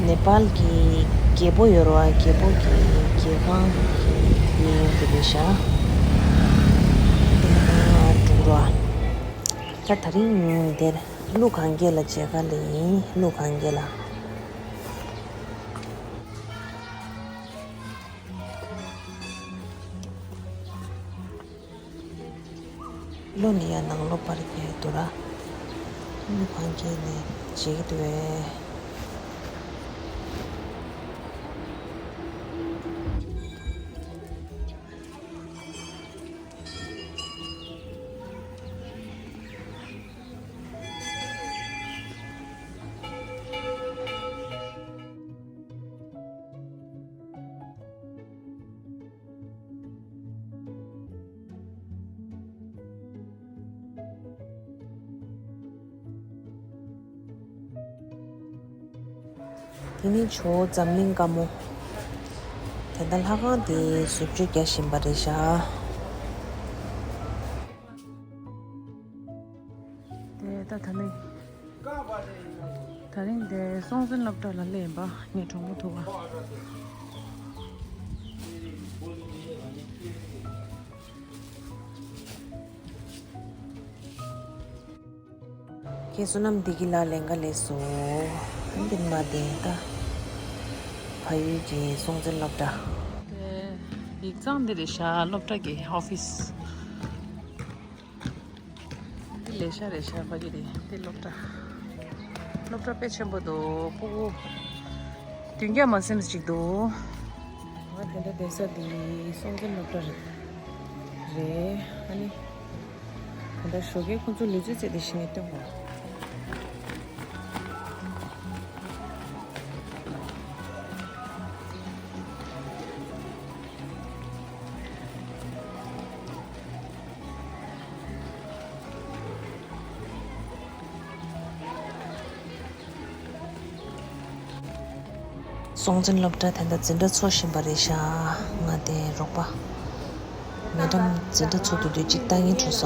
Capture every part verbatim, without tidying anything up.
ནེ་པཱལ་གྱི་རྒྱལ་པོ་ཡོད་རེད་བ། རྒྱལ་པོ་གི་རྒྱལ་ཁང་གི་ཡིན་འདི་རེད་ཤག་འདི་ན་འགྲོ་ར། ད་དེ་རིང་འདིར་ཀླུ་གན་རྐྱལ་ལ་མཇལ་ག་སླེབས་ཡིན། ཀླུ་གན་རྐྱལ་ལ། ལོ་ནི་ཡང་ནང་ལོགས་པར་ཕེབས་འདུག་ར། ཀླུ་གན་རྐྱལ་ནས་མཇལ་གྱི་འདུག་པས། དེ་ནི་ཇོ་བོ་འཛམ་གླིང་དཀར་མོ། དེ་འདྲ་ལྷ་ཁང་དེ་བཟོ་བཅོས་རྒྱག་བཞིན་པ་རེད་ཤག་དེ་ད་ད་ནི། དེ་རིང་དེ་སྲོང་བཙན་སློབ་གྲྭ་ལ་སླེབས་ཡིན་པ། ངའི་གྲོགས་མོ་ཐུག་པ། ཁྱེད་བསོད་ནམས་བདེ་སྐྱིད་ལགས་ལན་འགའ་ལས་སོ། འདི་མ་བདེ་ད། ཕ་ཡུལ་གྱི་སྲོང་བཙན་སློབ་གྲྭ། དེ་ཡིག་ཚང་འདི་རེད་ཤག་སློབ་གྲྭ་གི་ཨོ་ཕིས། འདི་ལས་ཤག་རེད་ཤག་ཕ་གི་རེད། འདི་སློབ་གྲྭ། སློབ་གྲྭ་དཔེ་ཆེན་པོ་འདུག་སྤུ་གུ་བདུན་བརྒྱ་མ་ཟིན་ཅིག་འདུག་ང་དེ་འདྲ་བསྡད་ས་འདི་སྲོང་བཙན་སློབ་གྲྭ་རེད། རེད། ཨ་ནི། ད་ལྟ་ཞོགས་ཀས་ཁོང་ཚོ་ལུས་རྩལ་རྩེད་དེ་ཤི་ནས་སྟོན་པ། སྲོང་བཙན་སློབ་གྲྭ་དེ་འདྲ་འཛིན་གྲྭ་འཚོགས་བཞིན་པ་རེད་ཤག་ང་དེ་རོགས་པ་མེ་ཌམ་འཛིན་གྲྭ་འཚོགས་འདུག་དུས་གཅིག་ལྟ་ཉན་འགྲོ་ས།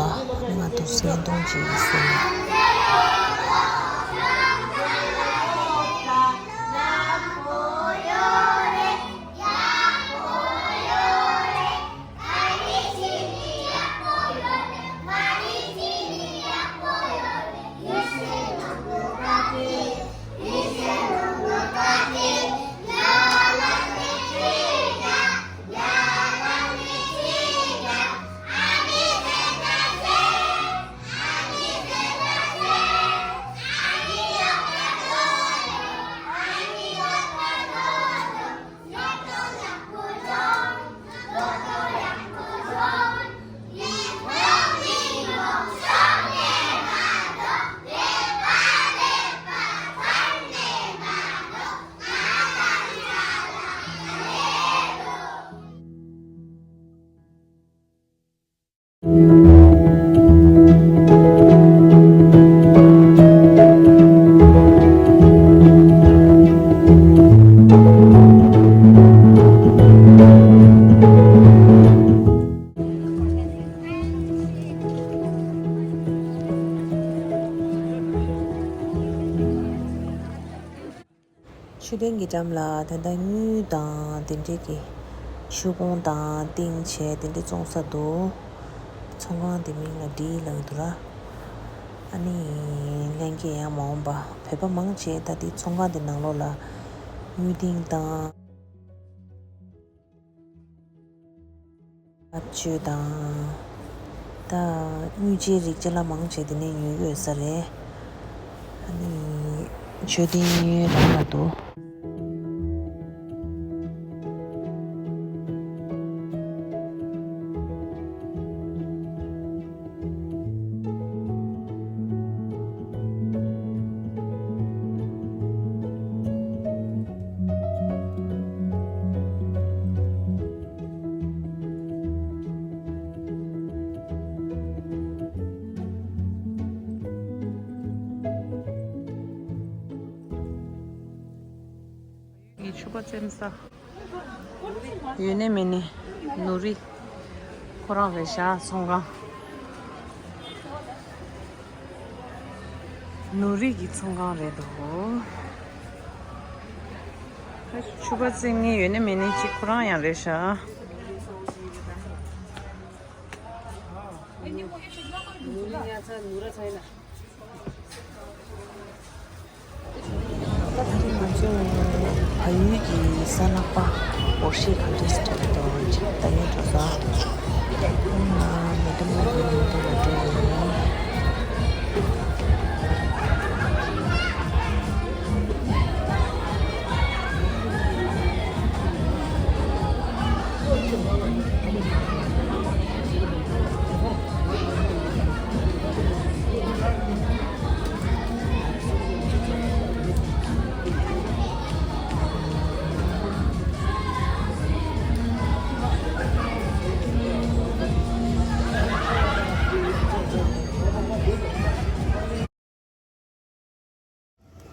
ང་དུ་བརྙན་ཐུང་ཅིག་བཟོས་ནས། མཆོད་རྟེན་གྱི་འགྲམ་ལ་ད་ལྟ་དངུལ་དང་དེ་འདྲས་ཀྱི་མཆོད་ཀོང་དང་ཏིང་བྱས་དེ་འདྲས་བཙོང་ས་འདུག་ཚོང་ཁང་དེ་མིང་ལ་འདི་ལབ་ཀྱི་འདུག་ར། ཨ་ནི་ལྷན་རྒྱས་ཡང་མ་འོངས་པ་བོད་པ་མང་ཆེ་ད་དེ་ཚོང་ཁང་དེ་ནང་ལོགས་ལ་དངུལ་ཏིང་དང་། ལག་མཆོད་དང་། ད་དངུལ་ཆས་རིགས་ཅ་ལག་མང་ཆེ་དེ་ནས་ཉོས་ཡོད་ས་རེད། ཨ་ནི་མཆོད་རྟེན་རང་ལ་འདུག་ཡི་ཕྱུ་པ་བཙེམ་ས། ཡོད་ནི་མེད་ནི་ནོར་རི་ཁོ་རང་རེད་ཤག་ཚོང་ཁང་། ནོར་རི་གི་ཚོང་ཁང་རེད་འདུག་ཕྱུ་པ་བཙིར་མཁན་ཡོད་ནི་མེད་ནི་གཅིག་ཁོ་རང་ཡང་རེད་ཤག་ད་རེས་ང་ཚོ་བལ་ཡུལ་གྱི་གཟའ་ལྷག་པ་འོར་ཤས་ག་འདྲས་སྤྲད་འདུག་ཅིག་ལྟ་ཡོང་འགྲོ་ད། ཁོང་ལ་མེ་ཏོག་མ་འདུག་མེ་ཏོག་ལ་འགྲོ་ཡོང་།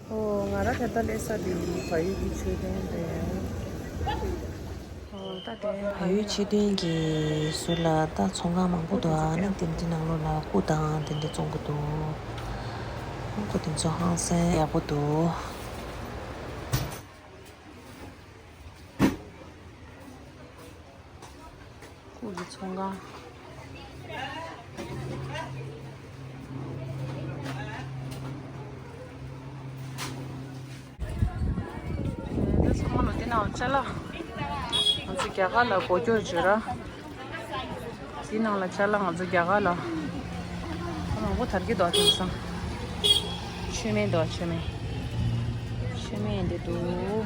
ཨོ། ང་རང་ད་ལྟ་སླེབས་ས་འདི་བལ་ཡུལ་གྱི་མཆོད་རྟེན་རེད། ཨོ། ད་དེ་བལ་ཡུལ་མཆོད་རྟེན་གྱི་ཟུར་ལ་ད་ཚོང་ཁང་མང་པོ་འདུག་ཨ་ནི་དེ་འདྲའི་ནང་ལོགས་ལ་སྐུ་དང་དེ་འདྲ་བཙོང་གི་འདུག་སྐུ་དེ་ཚོ་ཧང་སང་ཡག་པོ་འདུག་སྐུ་གི་ཚོང་ཁང་། འདི་ཚང་མ་ལོ་འདི་ནང་ཅ་ལག་ང་ཚོ་རྒྱ་གར་ལ་སྒོ་སྐྱོར་བྱོས་ར། འདི་ནང་ལ་ཅ་ལག་ང་ཚོ་རྒྱ་གར་ལ་མང་པོ་དར་གྱི་འདུག་དེང་སང་། མཆོད་མེ་འདུག་མཆོད་མེ། མཆོད་མེ་འདི་འདུག་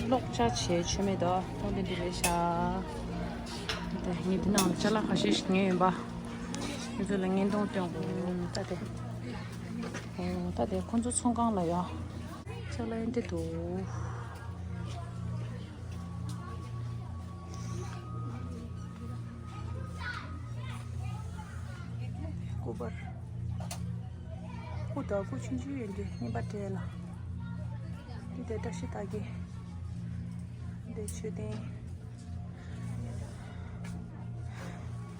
གློག་ལྕགས་བྱས་མཆོད་མེ་འདུག་མཐོང་དེ་འདི་རེད་ཤག་ད་ངས་འདི་ནང་ལ་ཅ་ལག་ཁ་ཤས་ཤིག་ཉོས་ཡིན་པ། ཁྱེད་ཚོ་ལ་བརྙན་ཐུང་སྟོན་དགོས། ད་དེ། ཨོ། ད་དེ་ཁོང་ཚོ་ཚོང་ཁང་ལ་ཡ། ཅ་ལག་འདི་འདུག་སྐུ་པར། སྐུ་དང་སྐུ་ཆུང་ཆུང་ཡོད་འདི་རྔན་པ་སྤྲད་ལ། འདི་དེ་བཀྲ་ཤིས་རྟགས་བརྒྱད། འདི་མཆོད་རྟེན།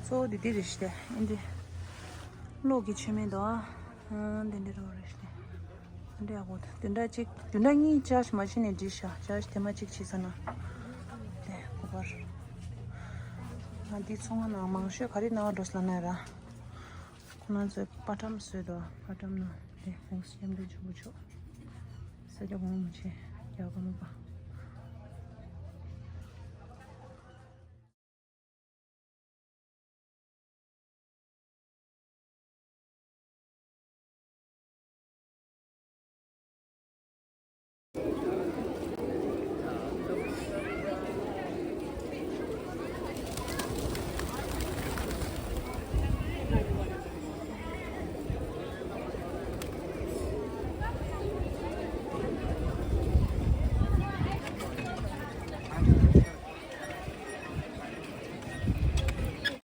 གཙོ་བོ་འདི་འདི་རེད་ཤག་དེ་ཨེ་འདི། གློག་གི་མཆོད་མེ་འདུག་ཨ། འདི་འདི་རུ་རེད་ཤག་དེ། འདི་ཡག་པོ་འདུག་བདུན་ཕྲག་གཅིག་བདུན་ཕྲག་གཉིས་ཅར་མ་ཕྱིན་ནས་འགྲིག་ཤག་ཅར་ཐེངས་མ་གཅིག་བྱས་ཚར་ན། དེ་སྐུ་པར། ང་འདི་ཚོང་ཁང་ནང་མང་ཤོས་ག་རེ་ནང་འགྲོ་སླ་ན་ར། ཁོ་རང་ཚོས་པར་ཊམ་བཟོས་འདུག་པར་ཊམ་ནང་དེ་ཧོང་སི་མཉམ་འབྲེལ་ལྗོངས་མགོན་ཆེ། ས་སྐྱ་གོང་མ་ཆེ། རྒྱ་གར་མ་པ།